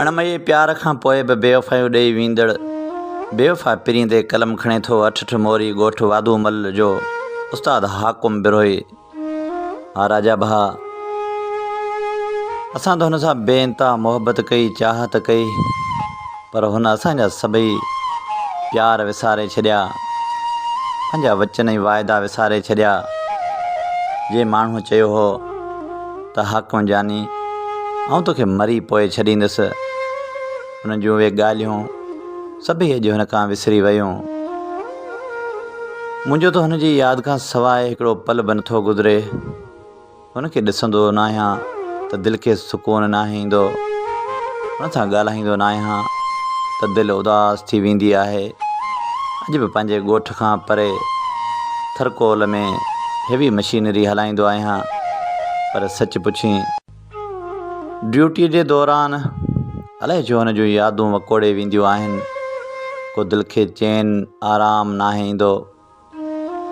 اڻمئي پيار کان پوء به بيوفايون ڏيئي ويندڙ بيوفا پرين تي قلم کڻي ٿو اٺ موري ڳوٺ واڌو مل جو استاد حاڪم بروهي. ها راجا ڀاء اسان ته هن سان بي انتها محبت ڪئي چاهت ڪئي پر هن اسان جا سڀئي پيار وساري ڇڏيا پنهنجا وچن ۽ واعدا وساري ڇڏيا جنهن ماڻهوء چيو هو ته حاڪم جاني، آئون توکي مري پوء ڇڏيندس. هن جون اهي ڳالهيون سڀئي اڄ هن کان وسري ويون. منهنجو ته هن جي ياد کان سواء هڪڙو پل به نٿو گذري. هن کي ڏسندو ناهيان ته دل کي سڪون ناهي ايندو. هن سان ڳالهائيندو ناهيان ته دل اداس ٿي ويندي آهي. اڄ به پنهنجي ڳوٺ کان پري ٿرڪول ۾ هيوي مشينري هلائيندو آهيان پر سچ پڇين ڊيوٽيء جي دوران الائي ڇو هن جون يادون وڪوڙي وينديون آهن. ڪو دل کي چين آرام ناهي ايندو.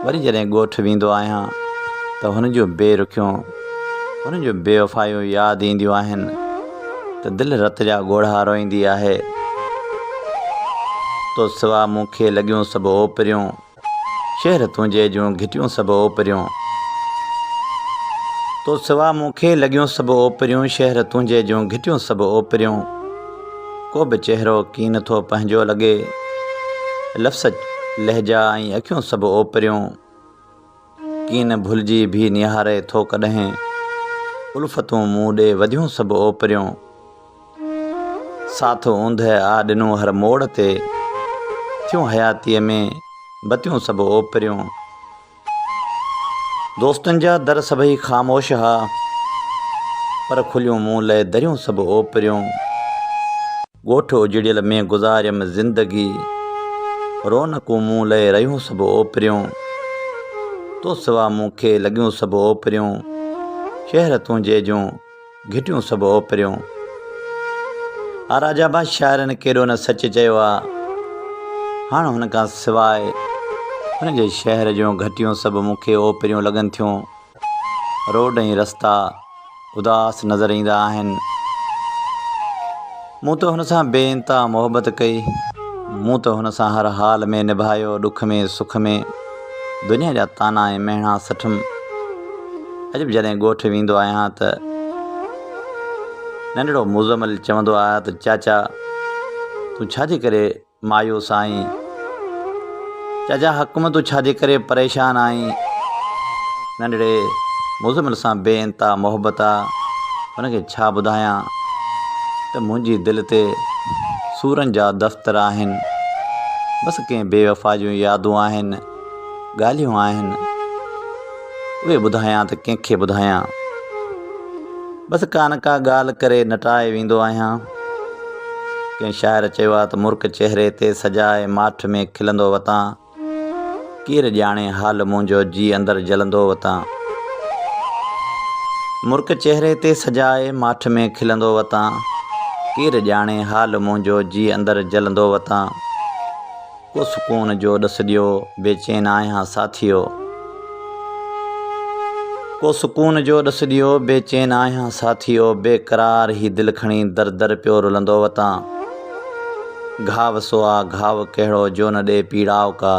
وري جڏهن ڳوٺ ويندو آهيان ته هن جون بي رخيون، هن جون بي وفايون ياد اينديون آهن ته دل رت جا ڳوڙها روئيندي آهي. تو سوا مون کي لڳيون سڀ اوپريون، شهر تنهنجي جون گهٽيون سڀ اوپريون. تو سوا مون کي لڳيون سڀ اوپريون، شهر تنهنجي جون گهٽيون سڀ اوپريون. ڪو به چهرو ڪين ٿو پنهنجو لڳي. لفظ، لهجا ۽ اکيون سڀ اوپريون. ڪين ڀلجي ڀي نهاري ٿو ڪڏهن. الفتون مون ڏي وڌيون سڀ اوپريون. ساٿ اوندهه آ ڏنو هر موڙ تي. ٿيون حياتيء ۾ بتيون سڀ اوپريون. دوستن جا در سڀئي خاموش ها، پر کليون مون لئه دريون سڀ اوپريون. ڳوٺ اجڙيل ۾ گذاريم زندگي، رونقون مون لئه رهيون سڀ اوپريون. تو سوا مون کي لڳيون سڀ اوپريون، شهر تنهنجي جون گهٽيون سڀ اوپريون. ها راجا ڀا شاعرن ڪيڏو نه سچ چيو آ. هاڻ هن کان سواء هن جي شهر جون گهٽيون سڀ مون کي اوپريون لڳن ٿيون. روڊ ۽ رستا اداس نظر ايندا آهن. مون ته هن سان بي انتها محبت ڪئي. مون ته هن سان هر حال ۾ نڀايو ڏک ۾ سک ۾. دنيا جا طعنا ۽ مهڻا سٺم. اڄ به جڏهن ڳوٺ ويندو آهيان ته ننڍڙو مزمل چوندو آهي ته چاچا تون ڇا جي ڪري مايوس آهين؟ چاچا حڪم تون ڇا جي ڪري پريشان آهين؟ ننڍڙي مزمل سان بي انتها محبت آ، هن کي ڇا ٻڌايان ته منهنجي دل تي سورن جا دفتر آهن، بس ڪنهن بي وفا جون يادون آهن. ڳالهيون آهن اهي ٻڌايان ته ڪنهن کي ٻڌايان. بس ڪا نه ڪا ڳالهه ڪري نٽائي ويندو آهيان. ڪنهن شاعر چيو آهي ته مرڪ چهري تي سجائي ماٺ ۾ کلندو وتان، ڪير ڄاڻي حال منهنجو جي اندر جلندو وتان. مرڪ چهري تي سجائي ماٺ ۾ کلندو وتان، ڪير ڄاڻي حال منهنجو جي اندر جلندو وتان. ڪو سڪون جو ڏس ڏيو، بي چين آهيان ساٿيو. ڪو سڪون جو ڏس ڏيو، بي چين آهيان ساٿيو. بي قرار هي دل کڻي در در پيو رلندو وتان. گهاو سو آ گهاو ڪهڙو جو نه ڏي پيڙاء ڪا.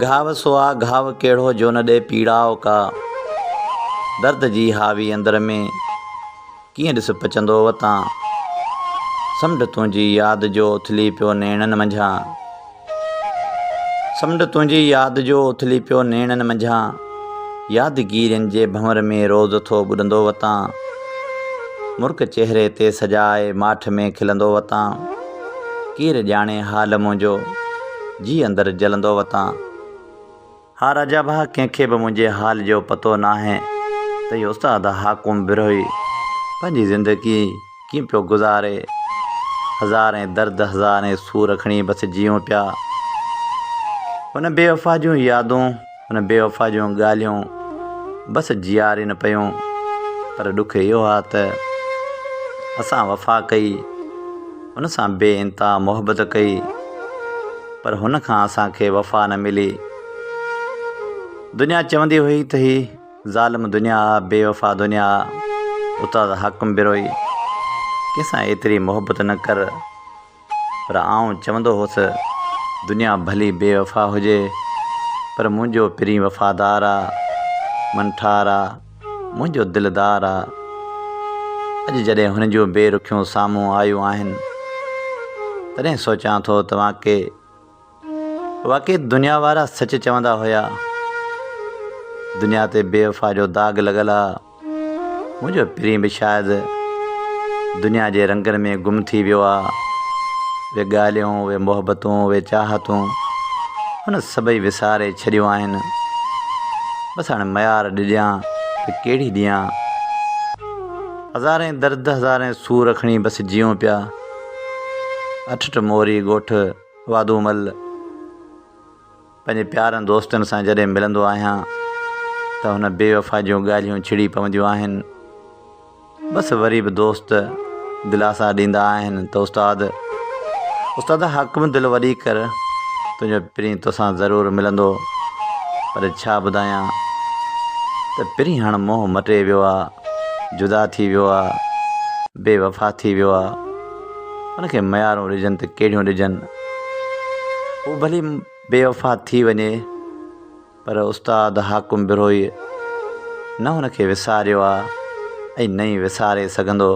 گهاو سو آ گهاو ڪهڙو جو نه ڏي پيڙاء ڪا. درد جي حاوي اندر ۾ ڪيئن ڏس پچندو وتان. سمنڊ تنهنجي ياد جو اٿلي پيو نيڻن منجهان. سمنڊ تنهنجي ياد جو اٿلي پيو نيڻن منجهان. يادگيرين جي ڀنور ۾ روز ٿو ٻڏندو وتان. مرڪ چهري تي سجائي ماٺ ۾ کلندو وتان. ڪير ڄاڻي حال منهنجو، جي اندر جلندو وتان. ها راجا ڀاء ڪنهن کي به منهنجي حال جو پتو ناهي ته هي استاد حاڪم بروهي پنهنجي زندگي ڪيئن پيو گذاري. هزارين درد هزارين سور کڻي بس جيئون پيا. هن بي وفا جون يادون هن بي وفا جون ڳالهيون بس جيارين پيون. پر ڏک اهو آ ته اسان وفا ڪئي. هن سان بي انتها محبت ڪئي پر هن کان اسان کي وفا نه ملي. دنيا چوندي هئي ته هي ظالم دنيا آ، بي وفا دنيا آ. استاد حاڪم بروهي. ڪنهن سان ايتري محبت نه ڪر. پر آئون چوندو هوس، دنيا ڀلي بي وفا هجي، پر منهنجو پرين وفادار آ، منٺار آ، منهنجو دلدار آ. اڄ جڏهن هن جون بي رخيون سامهون آيون آهن، تڏهن سوچيان ٿو ته واقعي واقعي دنيا وارا سچ چوندا هيا. دنيا تي بي وفا جو داغ لڳل آ. منهنجو پرين به شايد دنيا جي رنگن ۾ گم ٿي ويو آ. اهي ڳالهيون، اهي محبتون، اهي چاهتون هن سڀئي وساري ڇڏيون آهن. بس هاڻي ميار ڏجان ته ڪهڙي ڏيان. هزارين درد، هزارين سور کڻي بس جيئون پيا. اٺٽ موري ڳوٺ واڌومل پنهنجي پيارن دوستن سان جڏهن ملندو آهيان ته هن بي وفا جون ڳالهيون ڇڙي پونديون آهن. بس وري به دوست دلاسا ڏيندا آهن ته استاد استاد حاڪم دل وڏي ڪر تنهنجو پرين توسان ضرور ملندو پر ڇا ٻڌايان ته پرين هاڻ منهن مٽي ويو آ جدا ٿي ويو آ بي وفا ٿي ويو آ. ان کي ميارون ڏجن ته ڪهڙيون ڏجن. هو ڀلي بي وفا ٿي وڃي پر استاد حاڪم بروهيء نه هن کي وساريو آ ۽ نه ئي وساري سگهندو.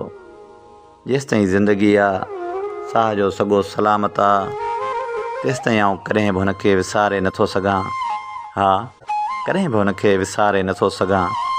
جيستائين زندگي آ، ساهه جو سڳو سلامت آ، تيستائين آئون ڪڏهن به هن کي وساري نٿو سگهان. ها، ڪڏهن به هن کي وساري نٿو سگهان.